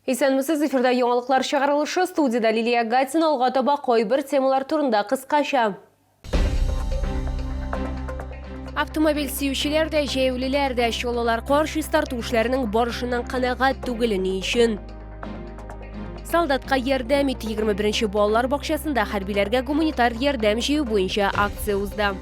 Исәнмесез, эфирда яңалыклар чыгарылышы, студиядә Лилия Гатина, алга таба кайбер темалар турында кыскача. Автомобиль сөючеләр дә, җәяүлеләр дә, чаллылар кар чистарту эшләренең барышыннан канәгать түгел, ни өчен? Солдатка ярдәм ит 21 нче балалар бакчасында хәрбиләргә гуманитар ярдәм җыю буенча акция узды.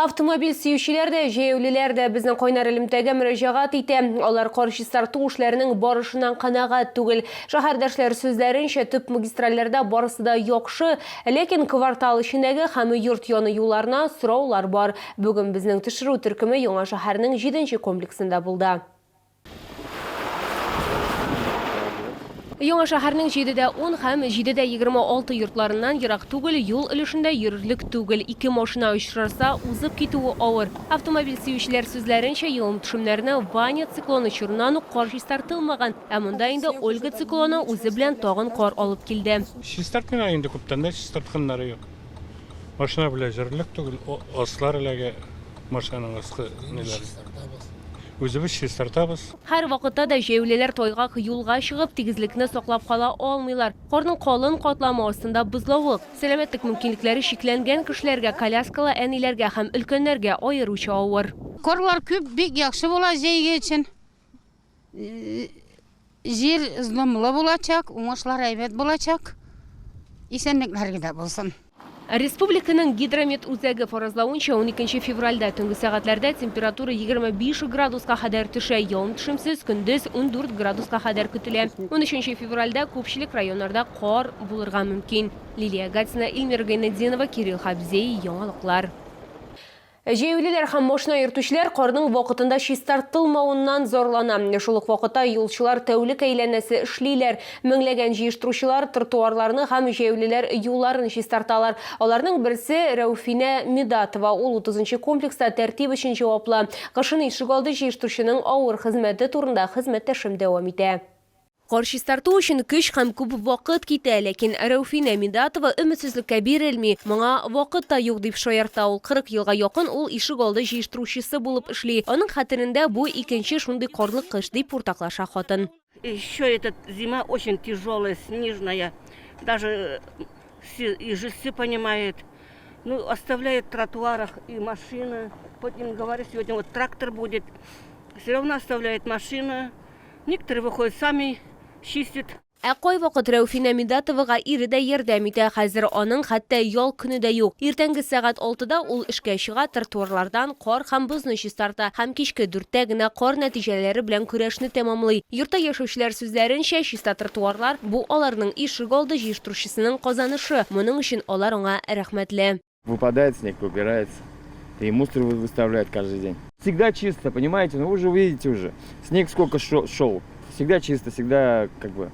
Автомобиль сөючеләр дә, җәяүлеләр дә безнең кайнар элемтәгә мөрәҗәгать итә. Алар кар чистарту эшләренең барышыннан канәгать түгел. Шәһәрдәшләр сүзләренчә, төп магистральләрдә барысы да яхшы, ләкин квартал эчендәге һәм йорт яны юлларына сораулар бар. Бүген безнең төшерү төркеме Яңа шәһәрнең җиденче комплексында булды. Яңа шәһәрнең 7 дә 10 һәм 7 дә 26 йортларыннан ерак түгел, юл өлешендә йөрерлек түгел. Ике машина очраса, узып китүе авыр. Автомобиль сөючеләр сүзләренчә, явым-төшемнәрне Ваня циклоны чорыннан ук кар чистартылмаган. Ә монда инде Ольга циклоны үзе белән тагын кар алып килде. Чистартмыйлар инде, күптән дә чистартканнары юк. Машина белән йөрерлек түгел, аслар эләгә машинаның аскы ниләре. Үзебез чистартабыз. Һәр вакытта да җәяүлеләр тайгак юлга чыгып, тигезлекне саклап кала алмыйлар. Карның калын катламы астында бозлавык. Сәламәтлек мөмкинлекләре чикләнгән кешеләргә, коляскалы әниләргә һәм өлкәннәргә аеруча авыр. Карлар күп, бик яхшы була җәйге өчен. Җир дымлы булачак, уңышлар әйбәт булачак. Исәнлекләр генә булсын. Республиканың Гидромет үзәге фаразлавынча, уникенче февральдә төнге сәгатьләрдә температура 25 градуска кадәр төшә, явым-төшемсез көндез 14 градуска кадәр көтелә. Унөченче февральдә күпчелек районнарда кар булырга мөмкин. Лилия Гатина, Эльмира Гайнетдинова, Кирилл Хабзей, Яңалыклар. Җәяүлеләр һәм машина йөртүчеләр карның вакытында чистартылмавыннан зарлана. Шул ук вакытта юлчылар тәүлек әйләнәсе эшлиләр. Меңләгән җыештыручылар тротуарларны һәм җәяүлеләр юлларын чистарталар. Аларның берсе, Рәүфинә Мидатова. Ул утызынчы комплекста тәртип өчен җаваплы. Кышын ишегалды җыештыручының авыр хезмәте турында хезмәттәшем дәвам итә. Кар чистарту өчен көч һәм күп вакыт китә, ләкин Рәүфинә Миндатова өметсезлеккә бирелми. Моңа вакыт та юк, дип шаярта ул. 40 елга якын ул ишек алды җыештыручысы булып эшли. Аның хәтерендә бу икенче шундый карлы кыш, дип уртаклаша хатын. Еще этот зима очень тяжелая, снежная. Даже все и жильцы понимают. Ну, оставляют в тротуарах и машины. Хоть им говорят, сегодня вот трактор будет. Все равно оставляют машины. Некоторые выходят сами, чистят. Ә кайвакыт Рәүфинә Мидатовага ире дә ярдәм итә. Хәзер аның хәтта ял көне дә юк. Иртәнге сәгать алтыда ул эшкә чыга, тротуарлардан кар һәм бозны чистарта һәм кичке дүрттә генә кар нәтиҗәләре белән көрәшне тәмамлый. Йортта яшәүчеләр сүзләренчә, чиста тротуарлар, бу аларның ишегалды җыештыручысының казанышы. Моның өчен алар аңа рәхмәтле. Выпадает снег, убирается. И мусор выставляют каждый день. Всегда чисто, понимаете? Ну вы же видите уже. Снег сколько шел. Всегда чисто, всегда как бы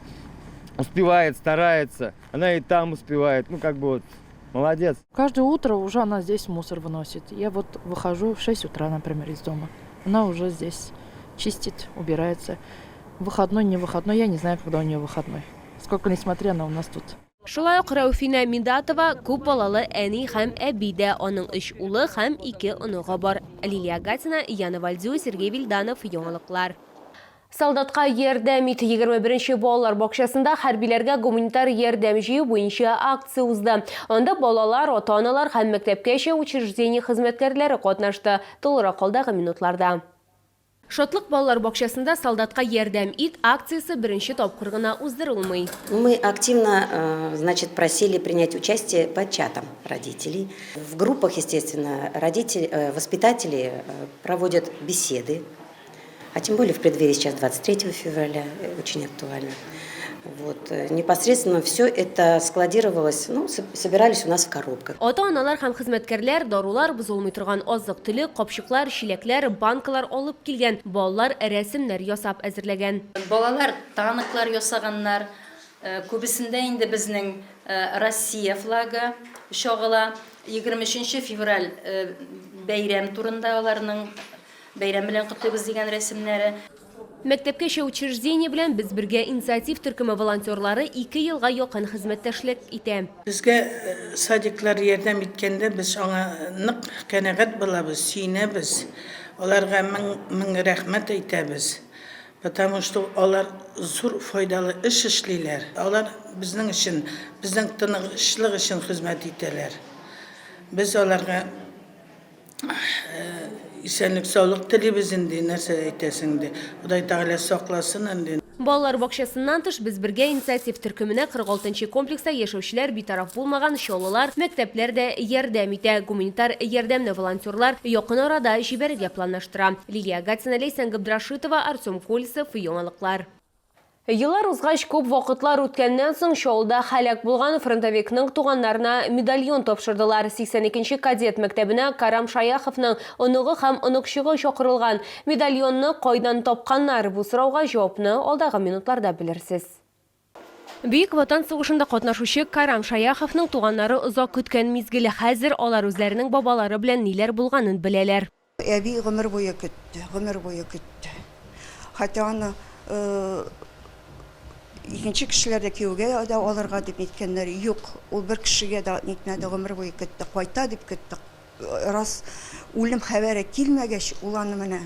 успевает, старается. Она и там успевает. Ну как бы вот, молодец. Каждое утро уже она здесь мусор выносит. Я вот выхожу в 6 утра, например, из дома. Она уже здесь чистит, убирается. Выходной, не выходной, я не знаю, когда у нее выходной. Сколько ни смотри, она у нас тут. Шулай ук Рәүфинә Мидатова күп балалы әни һәм әби дә. Аның өч улы һәм ике оныгы бар. Лилия Гатина, Яна Вальдю, Сергей Вильданов, Яңалыклар. Солдатка ярдәм ит 21 нче балалар бакчасында хәрбиләргә гуманитар ярдәм җыю буенча акция узды. Анда балалар, ата-аналар һәм мәктәпкәчә учреждение хезмәткәрләре катнашты. Тулырак алдагы минутларда. Шатлык балалар бакчасында Солдатка ярдәм ит акциясе беренче тапкыр гына уздырылмый. Мы активно, значит, просили принять участие по чатам родителей. В группах, естественно, родители, воспитатели проводят беседы, а тем более в преддверии сейчас 23 февраля, очень актуально. Вот. Непосредственно все это складировалось, ну, собирались у нас в коробках. Ата-аналар һәм хезмәткәрләр дарулар, бозылмый торган азык-төлек, капчыклар, чиләкләр, банкалар алып килгән. Балалар рәсемнәр ясап әзерләгән. Балалар танклар ясаганнар. Күбесендә инде безнең Россия флагы чагыла. 23 нче февраль бәйрәм турында аларның бәйрәм белән котлыйбыз дигән рәсемнәре. Мәктәпкәчә учреждение белән Без бергә инициатив төркеме волонтерлары ике елга якын хезмәттәшлек итә. Безгә садиклар ярдәм иткәндә без аңа нык канәгать булабыз, сөенәбез. Аларга мең мең рәхмәт әйтәбез. Потому что алар зур файдалы эш эшлиләр. Алар безнең өчен, безнең тынычлык өчен хезмәт итәләр. Без аларга исәнлек-саулык телибез инде, нәрсә әйтәсең инде. Ходай Тәгалә сакласын инде. Балалар бакчасыннан тыш, Без бергә инициатив төркеменә 46 нчы комплекста яшәүчеләр, битараф булмаган чаллылар, мәктәпләр дә ярдәм итә. Гуманитар ярдәмне волонтерлар якын арада җибәрергә планлаштыра. Лилия Гатина, Ләйсән Габдрашитова, Артем Колесов, Яңалыклар. Еллар узгач, күп вакытлар үткәннән соң, Чаллыда һәлак булган фронтовикның туганнарына медальон тапшырдылар. 82 нче кадет мәктәбенә Карам Шаяховның оныгы һәм оныкчыгы чакырылган. Медальонны кайдан тапканнар? Бу сорауга җавапны алдагы минутларда белерсез. Бөек Ватан сугышында катнашучы Карам Шаяховның туганнары озак көткән мизгел. Хәзер алар үзләренең бабалары белән ниләр булганын беләләр. Әби гомер буе көтте, гомер буе көтте. Хәтта аны икенче кешеләр дә кияүгә дә алырга дип ниткәннәр. Юк, ул бер кешегә дә нитмәде, гомер буе көтте. Кайта дип көтте. Рас, үлем хәбәре килмәгәч, ул аны менә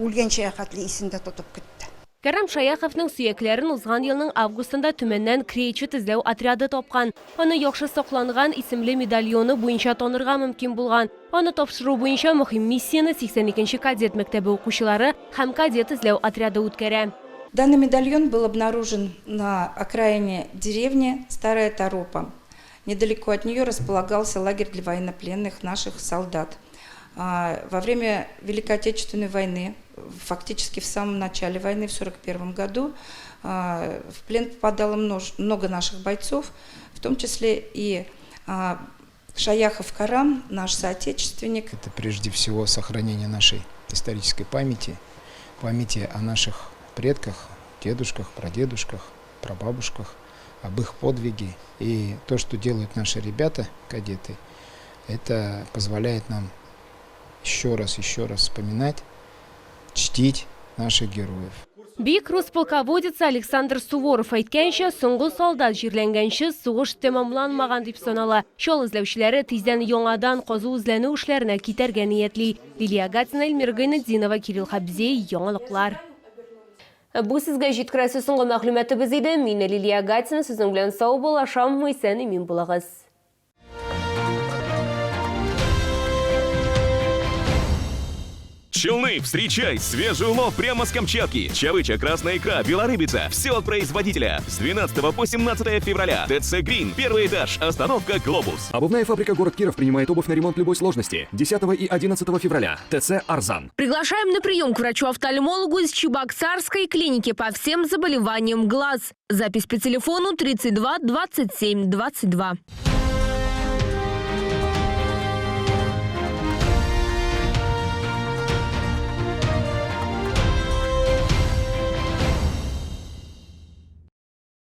үлгәнчегә хәтле исендә тотып көтте. Кәрам Шаяховның сөякләрен узган елның августында Төмәннән Кречет эзләү отряды тапкан. Аны яхшы сакланган исемле медальоны буенча танырга мөмкин булган. Аны тапшыру буенча мөһим миссияне 82 нче кадет мәктәбе укучылары һәм кадет эзләү отряды үткәрә. Данный медальон был обнаружен на окраине деревни Старая Торопа. Недалеко от нее располагался лагерь для военнопленных наших солдат. Во время Великой Отечественной войны, фактически в самом начале войны, в 1941 году, в плен попадало много наших бойцов, в том числе и Шаяхов Карам, наш соотечественник. Это прежде всего сохранение нашей исторической памяти, памяти о наших предках, дедушках, прадедушках, прабабушках, об их подвиге. И то, что делают наши ребята, кадеты, это позволяет нам еще раз вспоминать, чтить наших героев. Бөек рус полководецы Александр Суворов әйткәнчә, соңгы солдат җирләнгәнче сугыш тәмамланмаган дип санала. Чаллы эзләүчеләре тиздән яңадан казу-эзләнү эшләренә китәргә ниятли. Лилия Гатина, Эльмира Гайнетдинова, Кирилл Хабзей, Яңалыклар. Бу сезгә җиткерәсе соңгы мәгълүматыбыз иде. Мин Лилия Гатина сезнең белән саубуллашам. Исән-имин булыгыз. Челны, встречай! Свежий улов прямо с Камчатки. Чавыча, красная икра, белорыбица. Все от производителя. С 12 по 17 февраля. ТЦ Грин. Первый этаж. Остановка Глобус. Обувная фабрика «Город Киров» принимает обувь на ремонт любой сложности. 10 и 11 февраля. ТЦ «Арзан». Приглашаем на прием к врачу-офтальмологу из Чебоксарской клиники по всем заболеваниям глаз. Запись по телефону 32 27 22.